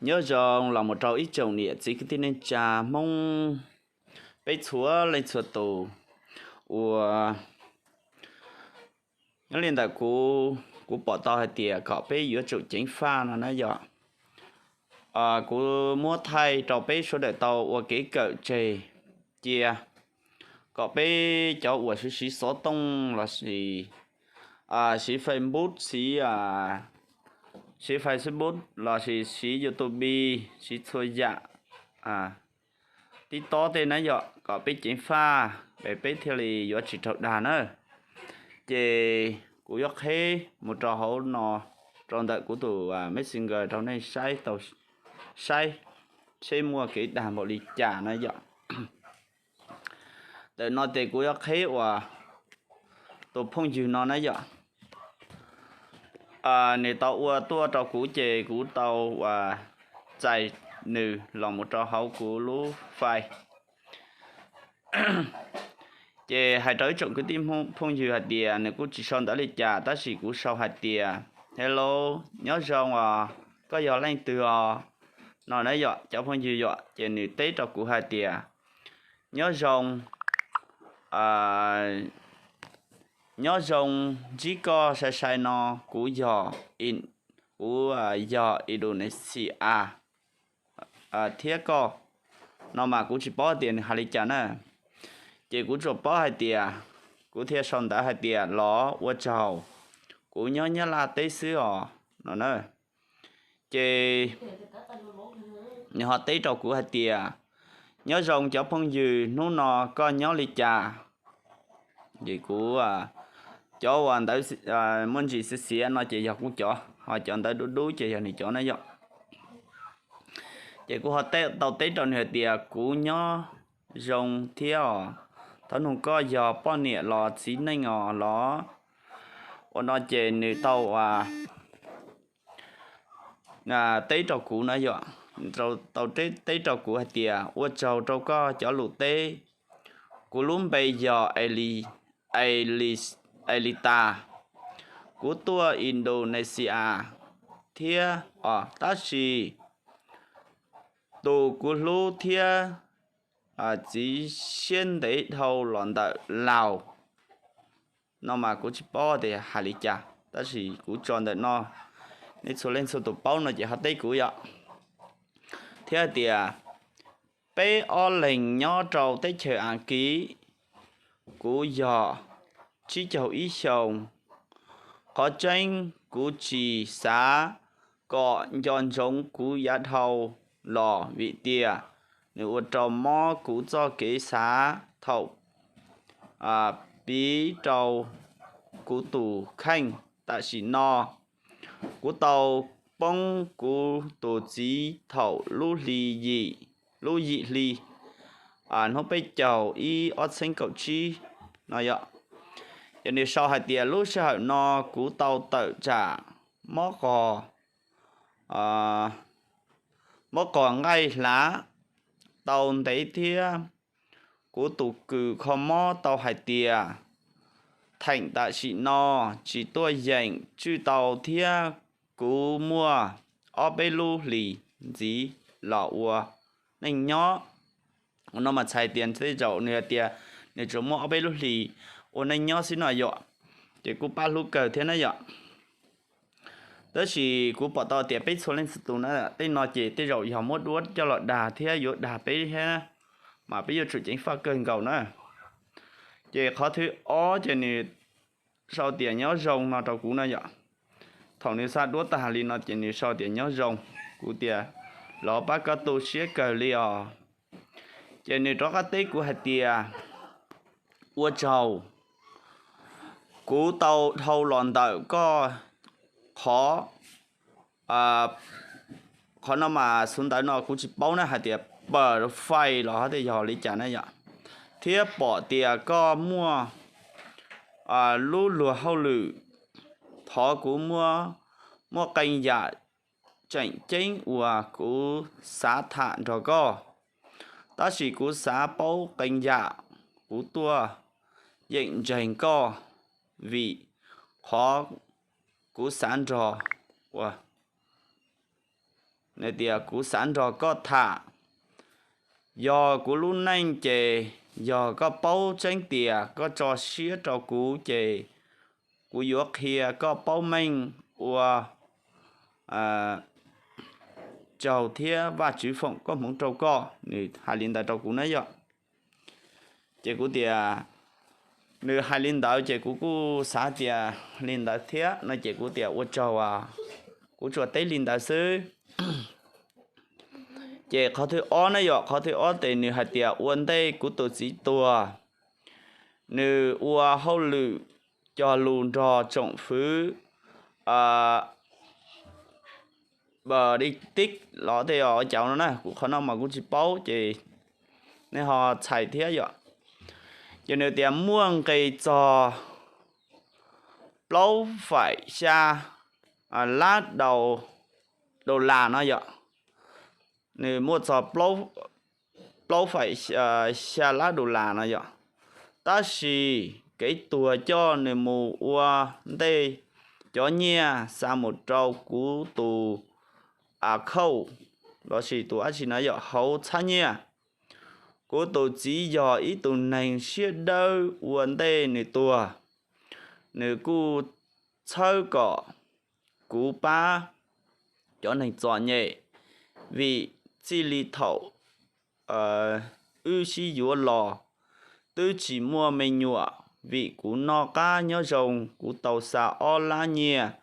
Nyob zoo los mus rau ib tsoom niam txiv kwv tij neej tsa Hmoob peb txhua leej txhua tus uas nyob li ntawm kuv, kuv pom tau hais tias kom peb yuav tsum ceev faj no na yom. Kuv muab thaij rau peb sawv daws tau ua kev kawm tseg cia, kom peb cov uas siv siv xov tooj los sis siv Facebook, siv, siv Facebook los sis siv YouTube, siv txhua yam, TikTok tej na yom, kom peb ceev faj es peb thiaj li yuav tsis raug dag na. Ces kuv yuav qheb mus rau hauv no, rau ntawm kuv tus Messenger rau nej saib tau, saib seb muaj kev dag npaum li cas na yom. Ntawm no ces kuv yuav qheb uas tus phooj ywg no na yom, nws tau ua tuaj rau kuv ces kuv tau uas txais nws los mus rau hauv kuv lub fai. Ces hais rau ib tsoom kwv tij phooj ywg hais tias nws kuj tsis sau ntawv li cas, tab sis kuv sau hais tias, Hello, nyob zoo os, koj yog leej twg os? No na yom, cov phooj ywg yom, ces nws teb rau kuv hais tias, Nyob zoo, nyob zoo, ntsib koj sai sai no, kuv yog, kuv yog Indonesia thiab koj. No mas kuv tsis paub tias nws hais li cas na. Ces kuv tsuas paub hais tias, kuv thiaj sau ntawv hais tias, Los ua tsaug, kuv nyob Nyab Laj teb xwb os, no na. Ces nws ho teb rau kuv hais tias, Nyob zoo cov phooj ywg, hnub no koj nyob li cas? Ces kuv, cov uas ntawv muaj ntsis xiav xiav no ces yog kuv cov, ho cov ntawv dub dub ces yog nws cov na yom. Ces kuv ho tau teb rau nws hais tias, Kuv nyob zoo thiab os, thov nug koj yog poj niam los txiv neej os los? Ua no ces nws tau teb rau kuv na yom, tau teb rau kuv hais tias, Ua tsaug rau koj cov lus teb. Kuv lub npe yog Elita. Kuv tuaj Indonesia thiab os, tab sis tus kuv hlub thiab txiv siab ntev dhau los ntawm Laus. No mas kuv tsis paub tias hais li cas, tab sis kuv tso ntawm no, nej txhua leej txhua tus paub no ces ho teb kuv yom. Thiab tias, Peb ob leeg nyob rau teb chaws Askiv, kuv yog tsib caug ib xyoos. Qhov tseeb kuv tsis xav kom nco ntsoov kuv yav dhau los vim tias nws ua rau mob kuv txoj kev xav thaum piv rau kuv tus kheej tam sim no. Kuv tau poob kuv tus txiv thaum lub hli yim, lub yim hli hnub peb caug ib ob txheeb kaum tsib no yom. Ces nws sau hais tias, Lub sij hawm no kuv tau tawm tsam mob qos, mob qos nqaij hlav tau ntev thiab kuv tus kws kho mob tau hais tias theem tam sim no tsis tuaj yeem tswj tau thiab kuv muaj ob peb lub hlis ntxiv los ua neej nyob. Ua no mas txhais tias tej zaum nws hais tias nws tsuas muaj ob peb lub hlis ua neej nyob xwb no yom. Ces kuj pab hlub kawg thiab na yom. Tab sis kuv pom tau tias peb txhua leej txhua tus na, tej no ces tej zaum yog muab duab coj los dag thiab yuav dag peb thiab, mas peb yuav tsum ceev faj kawg nkaus na. Ces qhov thib ob ces nws sau tias nyob zoo no rau kuv no yom. Thaum nws xa duab tag li no ces nws sau tias nyob zoo, kuv tias los pab koj tu siab kawg li os. Ces nws rov qab teb kuv hais tias ua tsaug, kuv tau dhau los ntawm koj qhov, qhov no mas xub ntawv no kuv tsis paub na hais tias profile los hais tias yog li cas na yom, thiab pom tias koj muaj lub luag hauj lwm, thov kuv muab, muaj qee yam tseem ceeb uas kuv xav tham nrog koj. Tab sis kuv xav paub qee yam, kuv tuaj yeem ntseeg koj vim qhov kuv xav nrog ua nws tias kuv xav nrog koj tham. Yog kuv lub neej ces yog koj paub tseeb tias koj tso siab rau kuv ces kuv yuav qhia koj paub meej ua tsaug thiab Vajtswv foom koob hmoov rau koj. Nws hais li ntawd rau kuv na yom. Ces kuv tias, nws hais li ntawd ces kuv kuj xav tias li ntawd thiab no ces kuv tias ua tsaug, kuv tsuas teb li ntawd xwb. Ces qhov thib ob na yom, qhov thib ob ces nws hais tias ua ntej kuv tus txiv tuag, nws ua hauj lwm cog lus nrog tsoom fwv, a, di tib los tej cauv no na, kuv qhov no mas kuv tsis paub ces nej ho txhais thiab yom. Ces nws tias muaj nqis txog plaub faim xya lab dau, dau las no yom. Nws muaj txog plaub faim xya lab dau las no yom. Tab sis kev tuag coj nws mus ua ntej cov nyiaj xa mus rau kuv tus a khauj lossis tus dab tsi no yom, hauv txhab nyiaj. Kuv tus txiv yog ib tug neeg siab dawb ua ntej nws tuag, nws kuj txhawb kom kuv pab cov neeg txom nyem, vim txij li thaum wb sib yuav los twb tsis muaj me nyuam, vim kuv noj qab nyob zoo kuv tau xa ob lab nyiaj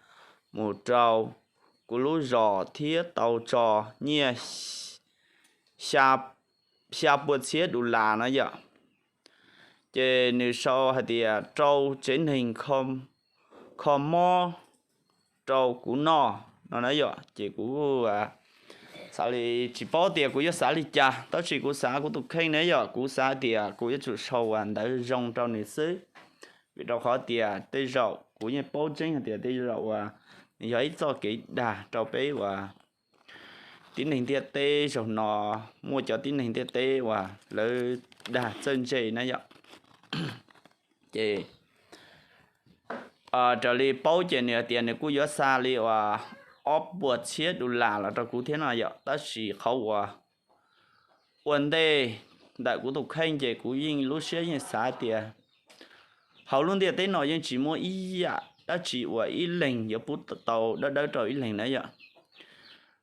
mus rau kuv lub zos thiab tau tso nyiaj xya puas txhiab dau las no yom. Ces nws sau hais tias rau tsev neeg kho mob rau kuv noj no na yom. Ces kuv xav li, tsis paub tias kuv yuav xav li cas, tab sis kuv xav kuv tus kheej na yom, kuv xav tias kuv yuav tsum sau ntawv zoo rau nws xwb. Vim rau qhov tias tej zaum kuv yeej paub tseeb hais tias tej zaum uas nws yog ib txoj kev dag rau peb uas tib neeg ntiaj teb zaum no, muaj cov tib neeg ntiaj teb uas lawv dag txawj ntse na yom. Ces raws li paub ces nws hais tias nws kuj yuav xa li uas ob puas txhiab dau las los rau kuv thiab no yom, tab sis qhov uas ua ntej ntawm kuv tus kheej ces kuv yeej lub siab yeej xav tias hauv lub ntiaj teb no yeej tsis muaj ib yam dab tsi uas ib leeg yuav pub tau dawb dawb rau ib leeg na yom.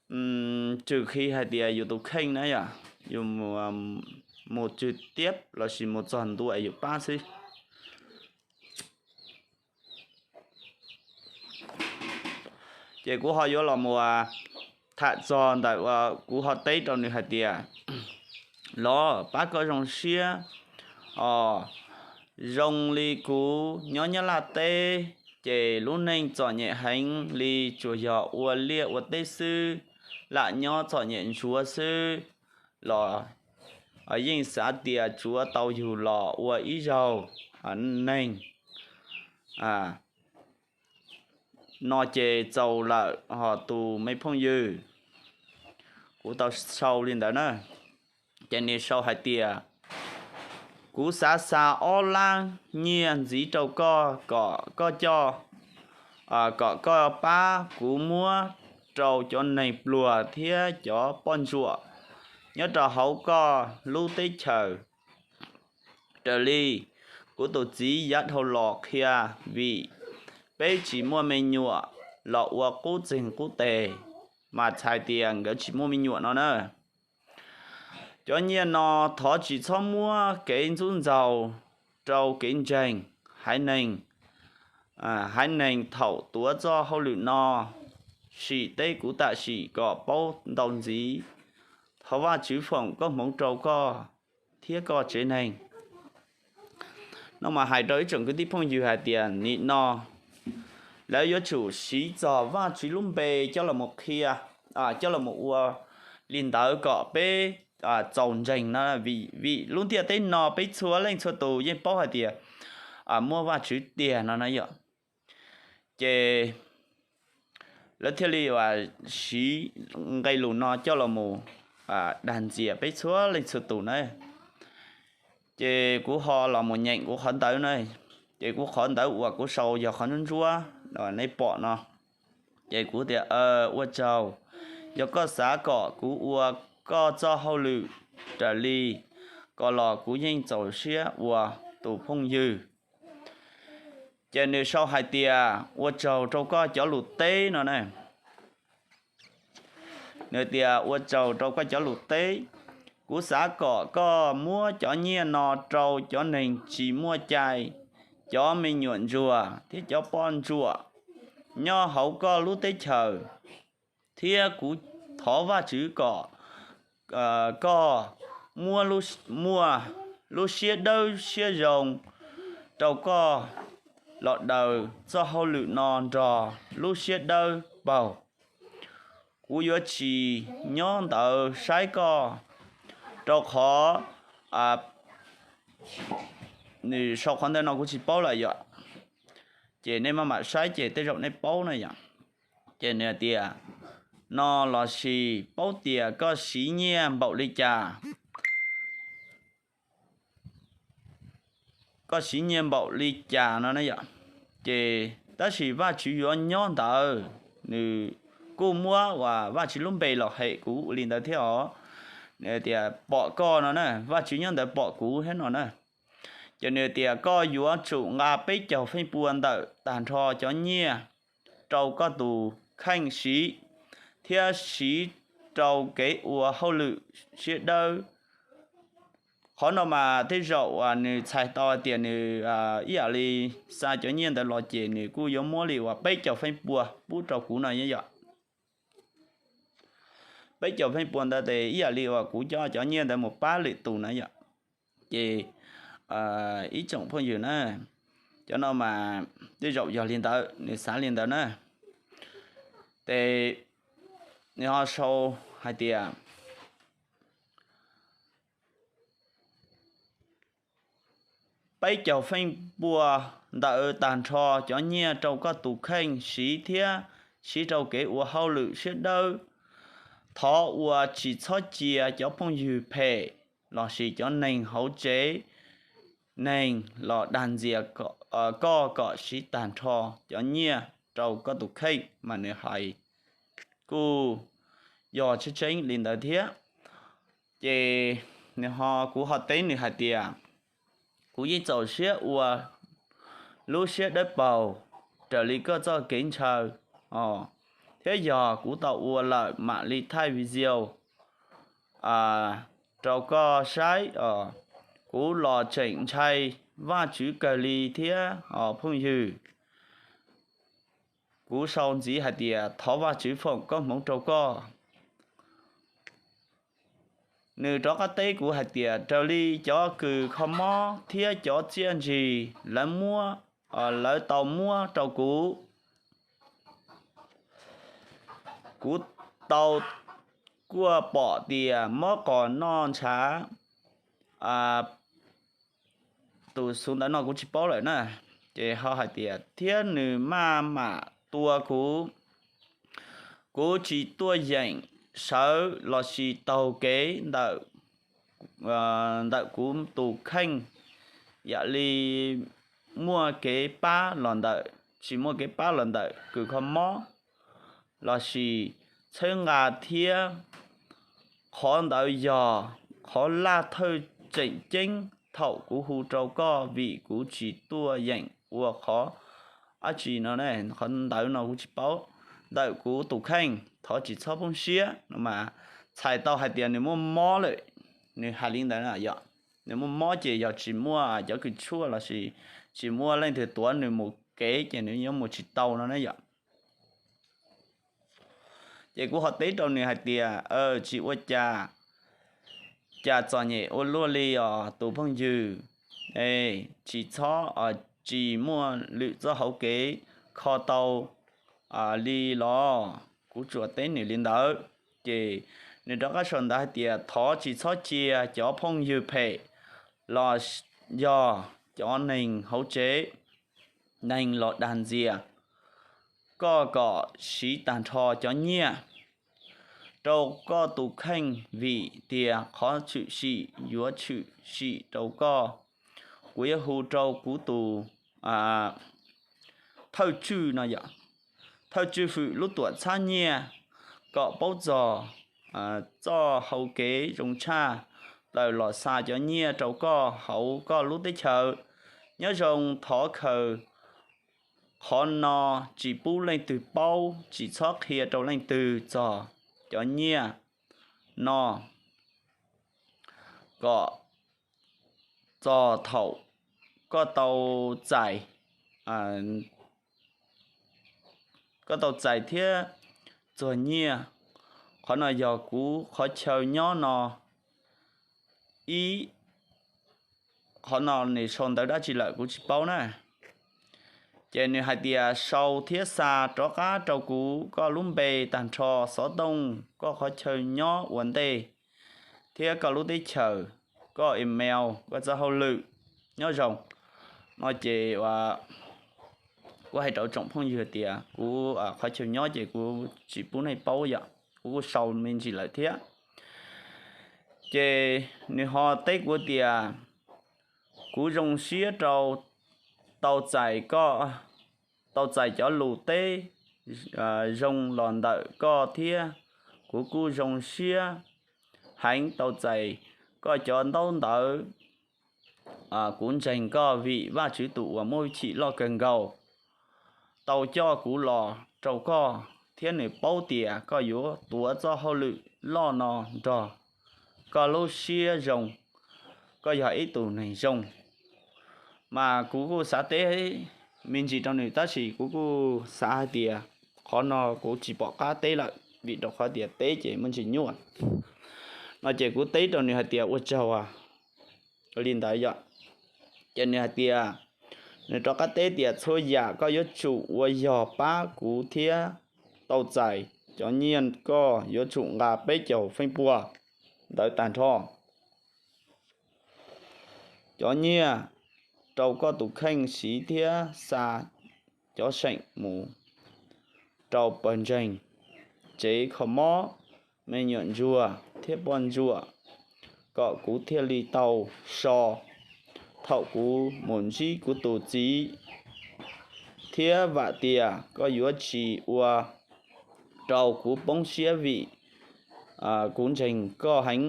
Tsuas khi hais tias yus tus kheej na yom, yus mus tswg tiab lossis mus txog ntua es yus pab xwb. Ces kuv ho yuav los mus tham txog ntawm uas kuv ho teb rau nws hais tias, los pab koj zoo siab os, zoo li kuv nyob Nyab Laj teb, ces lub neej txom nyem heev li, tsuas yog ua liaj ua teb xwb, lam nyob txom nyem ntsuav xwb los yeej xav tias tsuav tau yug los ua ib zaug neeg no ces txaus lawm ho tus me phooj ywg. Kuv tau sau li ntawd na. Ces nws sau hais tias, kuv xav xa ob lab nyiaj ntxiv rau koj kom koj coj, kom koj pab kuv muab rau cov neeg pluag thiab cov poj ntsuam nyob rau hauv koj lub teb chaws. Raws li kuv tus txiv yav dhau los qhia, vim peb tsis muaj me nyuam los ua qub txeeg qub tes, mas txhais tias nkawd tsis muaj me nyuam no na. Cov nyiaj no thov tsis txhob muab kev ntxub ntxaug rau kev ntseeg haiv neeg, haiv neeg thaum tuav txoj hauj lwm no, sim teb kuv tam sim kom paub ntau ntxiv. Thov Vajtswv foom koob hmoov rau koj thiab koj tsev neeg. No mas hais rau ib tsoom kwv tij phooj ywg hais tias nim no lawv yuav tsum siv txog Vajtswv lub npe coj los qhia, coj los ua li ntawd kom peb txaus ntseeg no, vim lub ntiaj teb no peb txhua leej txhua tus yeej paub hais tias muaj Vajtswv tiag no na yom. Ces lawv thiaj li siv nqe lus no coj los mus dag ntxias peb txhua leej txhua tus na. Ces kuv ho los mus nyeem kuv qhov ntawv na. Ces kuv qhov ntawv uas kuv sau yog qhov ntsuab ntsuab nej pom no. Ces kuv tias, ua tsaug, yog koj xav kom kuv ua koj txoj hauj lwm raws li ko los kuv yeej txaus siab ua, tus phooj ywg. Ces nws sau hais tias, ua tsaug rau koj cov lus teb no na. Nws tias, ua tsaug rau koj cov lus teb. Kuv xav kom koj muab cov nyiaj no rau cov neeg tsis muaj cai, cov me nyuam ntsuag thiab cov poj ntsuam nyob hauv koj lub teb chaws, thiab kuv thov Vajtswv kom koj muab, muaj lub siab dawb siab zoo rau koj los daws txoj hauj lwm no nrog lub siab dawb paug. Kuv yuav tsis nyob ntawd saib koj, rau qhov nws sau qhov ntawd no kuv tsis paub lawm yom. Ces nej maj mam saib ces tej zaum nej paub na yom. Ces nws hais tias, no lossis paub tias koj siv nyiaj npaum li cas, koj siv nyiaj npaum li cas no na yom. Ces tab sis Vajtswv yuav nyob ntawd, nws kuj muab uas Vajtswv lub npe los hem kuv li ntawd thiab os. Nws tias pom koj no na, Vajtswv nyob ntawd pom kuv thiab no na. Ces nws tias koj yuav tsum nqa peb caug feej pua ntawm tag nrho cov nyiaj rau koj tus kheej siv, thiab siv rau kev ua hauj lwm siab dawb. Qhov no mas tej zaum nws txhais tau tias nws ib yam li xa cov nyiaj ntawd los ces nws kuj yuav muab li uas peb caug feej pua pub rau kuv no yom. Peb caug feej pua ntawd ces ib yam li uas kuv coj cov nyiaj ntawd mus pab lwm tus na yom. Ces ib tsoom phooj ywg na, cov no mas tej zaum yog li ntawd, nws xav li ntawd na. Ces nws ho sau hais tias peb caug feej pua ntawm tag nrho cov nyiaj rau koj tus kheej siv thiab siv rau kev ua hauj lwm siab dawb. Thov ua tsis txhob cia cov phooj ywg phem lossis cov neeg hauv tsev neeg los dag ntxias koj kom siv tag nrho cov nyiaj rau koj tus kheej mas nws hais kuj yog tseeb tseeb li ntawd thiab. Ces nws ho, kuv ho teb nws hais tias kuv yeej txaus siab ua lub siab dawb paug raws li koj txoj kev ntshaw os, thiab yog kuv tau ua lawm mam li thaij video rau koj saib os. Kuv los tseem ntshai Vajtswv kawg li thiab os phooj ywg. Kuv sau ntxiv hais tias thov Vajtswv foom koob hmoov rau koj. Nws rov qab teb kuv hais tias raws li cov kws kho mob thiab cov txiaj ntsig lawv muab, lawv tau muab rau kuv, kuv tau kuaj pom tias mob qos noj ntshav tus xu ntawd no kuv tsis paub lawm na. Ces ho hais tias thiab nws maj mam tua kuv, kuv tsis tuaj yeem sawv lossis taug kev ntawm ntawm kuv tus kheej, yam li muaj kev pab los ntawm, tsis muaj kev pab los ntawm kws kho mob lossis txhawb nqa thiab. Qhov ntawd yog qhov laj thawj tseem ceeb thaum kuv hu rau koj vim kuv tsis tuaj yeem ua qhov dab tsi no, qhov ntawd no kuv tsis paub, ntawm kuv tus kheej. Thov tsis txhob poob siab no mas txhais tau hais tias nws muaj mob lawm. Nws hais li ntawd yog nws muaj mob ces yog tsis muaj cov kws tshuaj lossis tsis muaj leej twg tuav nws mus kev ces nws yuav mus tsis tau no na yom. Ces kuv ho teb rau nws hais tias tsis ua cas, cas txom nyem ua luaj li os tus phooj ywg, tsis txhob, tsis muaj lwm txoj hauv kev kho tau li los? Kuv tsuas teb nws li ntawd. Ces nws rov qab sau ntawv hais tias thov tsis txhob cia cov phooj ywg phem los yog cov neeg hauv tsev neeg los dag ntxias koj kom siv tag nrho cov nyiaj rau koj tus kheej vim tias qhov tshwm sim yuav tshwm sim rau koj. Kuv yuav hu rau kuv tus thawj tswj no yom, thawj tswj fwm lub tuam txhab nyiaj kom paub txog txoj hau kev zoo tshaj plaws los xa cov nyiaj rau koj hauv koj lub teb chaws. Nyob zoo thov khaws qhov no tsis pub leej twg paub, tsis txhob qhia rau leej twg txog cov nyiaj no kom txog thaum koj tau txais, koj tau txais thiab txog nyiaj. Qhov no yog kuv qhov chaw nyob no ib, qhov no nws sau ntawv dab tsi lawm kuv tsis paub na. Ces nws hais tias sau thiab xa rov qab rau kuv koj lub npe tag nrho, xov tooj, koj qhov chaw nyob ua ntej, thiab koj lub teb chaws, koj email, koj txoj hauj lwm. Nyob zoo. No ces kuv hais rau tsoom phooj ywg tias kuv qhov chaw nyob ces kuv tsis pub nej paub yom, kuv kuj sau me ntsis lawm thiab. Ces nws ho teb kuv tias kuv zoo siab rau tau txais koj, tau txais cov lus teb zoo los ntawm koj thiab kuv kuj zoo siab heev tau txais koj cov ntaub ntawv. Kuv ntseeg koj vim Vajtswv tus uas muaj hwj chim loj kawg nkaus tau coj kuv los rau koj, thiab nws paub tias koj yuav tuav txoj hauj lwm loj no nrog koj lub siab zoo, koj yog ib tug neeg zoo. Mas kuv kuj xav teb me ntsis rau nws tab sis kuv kuj xav hais tias qhov no kuv tsis pom qab teb lawm vim rau qhov tias teb ces muaj ntsis nyuaj. No ces kuv teb rau nws hais tias ua tsaug li ntawd yom. Ces nws hais tias, nws rov qab teb tias txhua yam koj yuav tsum ua yog pab kuv thiab tau txais cov nyiaj, koj yuav tsum nqa peb caug feej pua ntawd tag nrho cov nyiaj rau koj tus kheej siv thiab xa cov seem mus rau pawg ntseeg, tsev kho mob, me nyuam ntsuag thiab poj ntsuam, kom kuv thiaj li tau so thaum kuv mus ntsib kuv tus txiv, thiab vam tias koj yuav tsis ua rau kuv poob siab vim kuv ntseeg koj heev.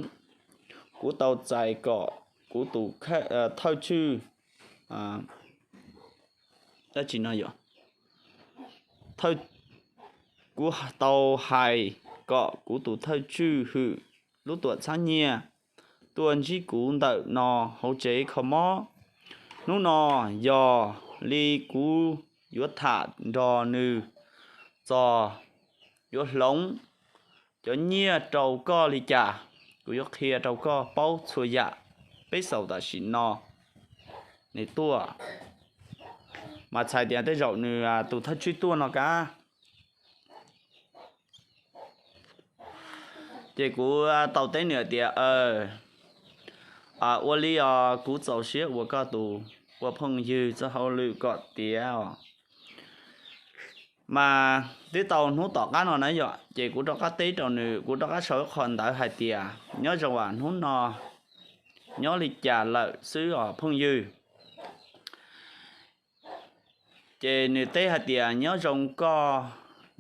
Kuv tau txais kom kuv tus thawj tswj, dab tsi no yog, kuv tau hais kom kuv tus thawj tswj hwm lub tuam txhab nyiaj tuaj ntsib kuv ntawm no hauv tsev kho mob. Hnub no yog li kuv yuav tham nrog nws txog yuav hloov cov nyiaj rau koj li cas, kuv yuav qhia rau koj paub txhua yam. Peb xaus tam sim no nws tuaj, mas txhais tias tej zaum nws tus thawj tswj tuaj no kav. Ces kuv tau teb nws tias, ua li os, kuv txaus siab ua koj tus, ua phooj ywg txoj hauj lwm kom tiav os. Mas twb tau hnub tom qab no na yom, ces kuv rov qab teb rau nws, kuv rov qab sau ib qho ntawv hais tias nyob zoo as, hnub no nyob li cas lawm xwb os phooj ywg. Ces nws teb hais tias nyob zoo koj,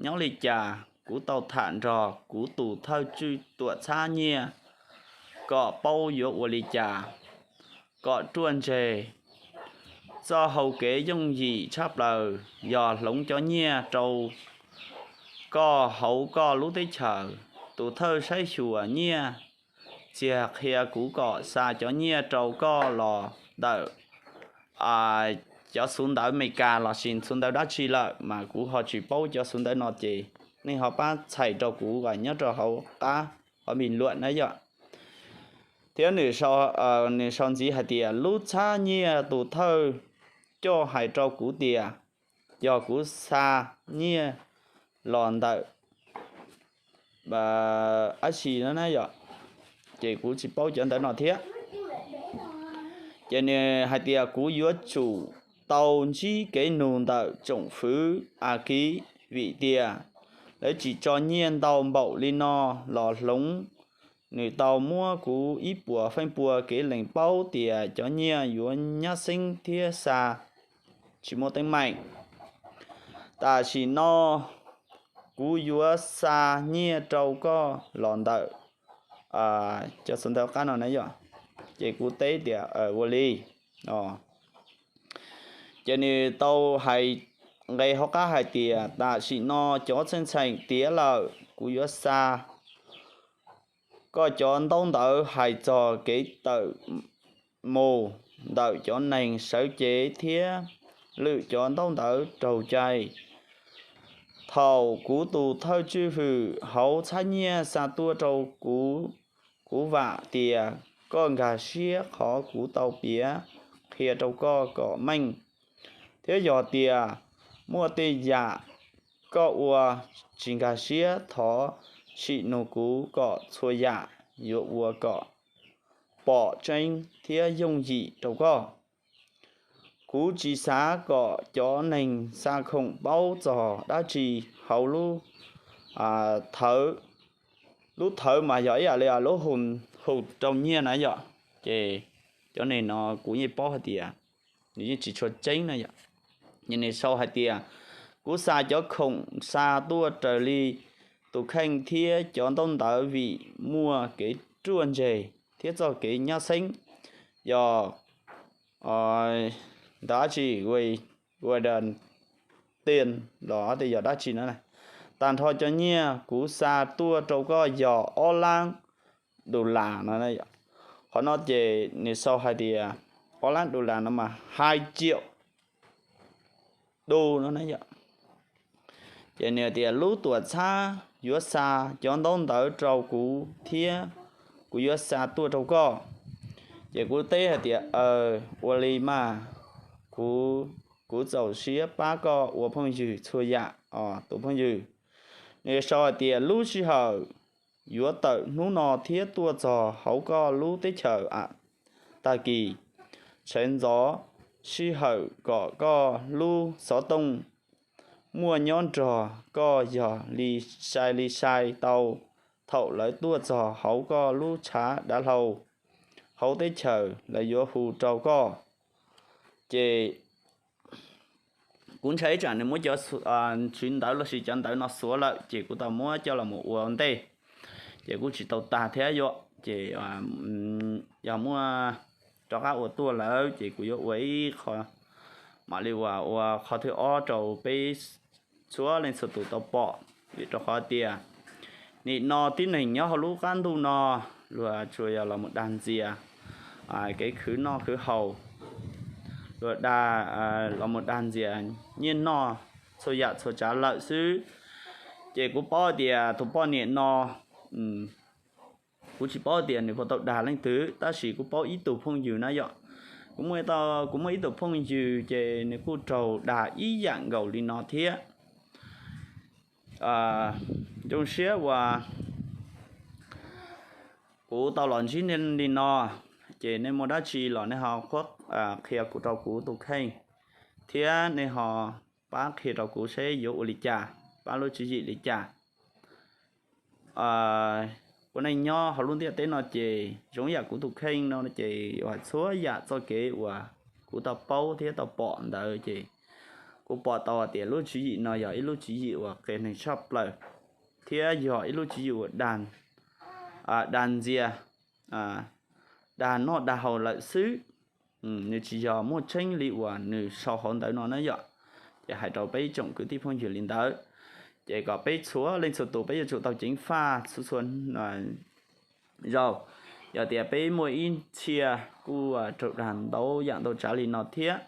nyob li cas, kuv tau tham nrog kuv tus thawj tswj tuam txhab nyiaj kom paub yuav ua li cas kom ruaj ntseg. Txoj hau kev yooj yim tshaj plaws yog hloov cov nyiaj rau koj hauv koj lub teb chaws. Tus thawj saib xyuas nyiaj txiag qhia kuv kom xa cov nyiaj rau koj los ntawm cov xuv ntawv Amelikas los sis xuv ntawv dab tsi lawm mas kuv ho tsis paub cov xuv ntawv no ces nej ho pab txhais rau kuv nyob rau hauv qab hov npis luam na yom. Thiab nws sau ntxiv hais tias lub txhab nyiaj tus thawj coj hais rau kuv tias yog kuv xa nyiaj los ntawm ab si no na yom, ces kuv tsis paub cov ntawv no thiab. Ces nws hais tias kuv yuav tsum tau ntsib kev nug ntawm tsoom fwv Akiv vim tias lawv tsis tso nyiaj ntau npaum li no los hloov. Nws tau muab kuv ib puas feej pua kev lees paub tias cov nyiaj yuav nyab xeeb thiab xa tsis muaj teeb meem. Tam sim no kuv yuav xa nyiaj rau koj los ntawm cov xov ntawv qab no na yom. Ces kuv teb tias ua li. Ces nws tau hais nqe hauv qab hais tias tam sim no cov txheej txheem tiav lawm, kuv yuav xa koj cov ntaub ntawv hais txog kev tawm mus ntawm cov neeg sawv cev thiab lwm cov ntaub ntawv raug cai. Thaum kuv tus thawj tswj hwm hauv txhab nyiaj xa tuaj rau kuv, kuv vam tias koj nkag siab qhov kuv tau piav qhia rau koj kom meej, thiab yog tias muaj tej yam koj ua tsis nkag siab thov sim nug kuv kom txhua yam yuav ua kom pom tseeb thiab yooj yim rau koj. Kuv tsis xav kom cov neeg xa khoom paub txog dab tsi hauv lub thawv. Lub thawv mas yog ib yam li lub hum rau nyiaj na yom. Ces cov neeg no kuv yeej paub hais tias nws yeej tsis tshua tseeb na yom. Ces nws sau hais tias kuv xa cov khoom xa tuaj raws li tus kheej thiab cov ntaub ntawv vim muaj kev ruaj ntseg thiab txoj kev nyab xeeb yog ntawm dab tsi, ua da tiaj los tej yog dab tsi no. Tag nrho cov nyiaj kuv xa tuaj rau koj yog ob lab du las no. Qhov no ces nws sau hais tias ob lab du las no mas hai triệu đô no. Ces nws tias lub tuam txhab yuav xa cov ntaub ntawv rau kuv thiab kuv yuav xa tuaj rau koj. Ces kuv teb hais tias ua li mas, kuv txaus siab pab koj ua phooj ywg txhua yam os tus phooj ywg. Nws sau hais tias lub sij hawm yuav tawm hnub no thiab tuaj txog hauv koj lub teb chaws tag kis, tshawv ntxov sij hawm kom koj lub xov tooj muaj nyob nrog koj yog li sai li sai tau. Thaum lawv tuaj txog hauv koj lub tshav dav hlau hauv teb chaws lawv yuav hu rau koj. Ces kuv ntshai ib tsam nws muab cov ntawv los sis cov ntawv no xuav lawm ces kuv tau muab coj los mus ua ua ntej, ces kuj tsis tau tag thiab yom. Ces yog muaj rov qab ua tuaj lawm ces kuv yuav ua ib qho, mam li ua ua qhov thib ob rau peb txhua leej txhua tus tau pom. Vim rau qhov tias nim no tib neeg nyob hauv lub qab ntuj no luag tsuas yog los mus dag ntxias kev khwv noj khwv haus, luag dag, los mus dag ntxias nyiaj noj txhua yam txhua tsav lawm xwb. Ces kuv paub tias tus poj niam no, kuv tsis paub tias nws puas tau dag leej twg tab sis kuv paub ib tug phooj ywg na yom. Kuv muaj ib tug phooj ywg ces nws kuj raug dag ib yam nkaus li no thiab. Zoo siab uas kuv tau los ntsib nej li no, ces nej muaj dab tsi los nej ho qhuab qhia kuv rau kuv tus kheej, thiab nej ho pab qhia rau kuv seb yuav ua li cas, pab lub tswv yim li cas. Ua neej nyob hauv lub ntiaj teb no ces zoo yam kuv tus kheej no ces txhua yam txoj kev uas kuv tau paub thiab tau pom ntawd ces kuv pom tau hais tias lub tswv yim no yog ib lub tswv yim uas qias neeg tshaj plaws, thiab yog ib lub tswv yim uas dag ntxias, dag noj dag haus lawm xwb. Nws tsis yog muaj tseeb li uas nws sau hauv ntawv no na yom. Ces hais rau peb tsoom kwv tij phooj ywg li ntawd, ces kom peb txhua leej txhua tus peb yuav tsum tau ceev faj txhua txhua zaus. Yog tias peb muaj ib txhia kuj raug dag ntau yam ntau tsav li no thiab,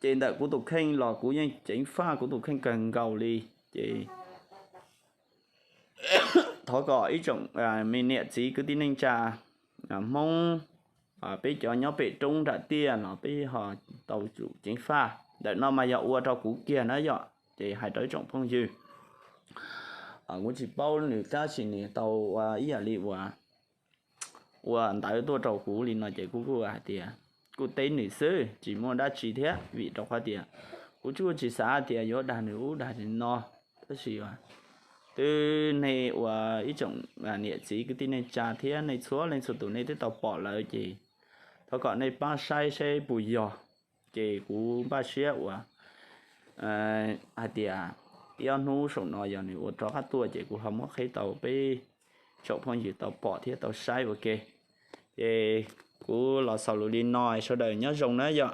ces ntawm kuv tus kheej los kuv yeej ceev faj kuv tus kheej kawg nkaus li. Ces thov kom ib tsoom me niam txiv kwv tij neej tsa Hmoob, peb cov nyob pem roob nram tiaj los peb ho tau tsum ceev faj. Ntawm no mas yog ua rau kuv kiag na yom, ces hais rau ib tsoom phooj ywg, kuv tsis paub nws tab sis nws tau ua ib yam li uas ua ntawv tuaj rau kuv li no ces kuv kuj hais tias kuj teb nws xwb tsis muaj dab tsi thiab, vim rau qhov tias kuv tsuas tsis xav tias yuav dag nws ub dag nws no. Tab sis twb nej ua ib tsoom niam txiv kwv tij neej tsa thiab nej txhua leej txhua tus nej twb tau pom lawm ces thov kom nej pab saib seb puas yog. Ces kuv npaj siab uas hais tias ib ob hnub saum no yog nws ua rov qab tuaj ces kuv ho muab qhib tau peb tsoom phooj ywg tau pom thiab tau saib ua ke. Ces kuv los xaus lus li no, sawv daws nyob zoo na yom.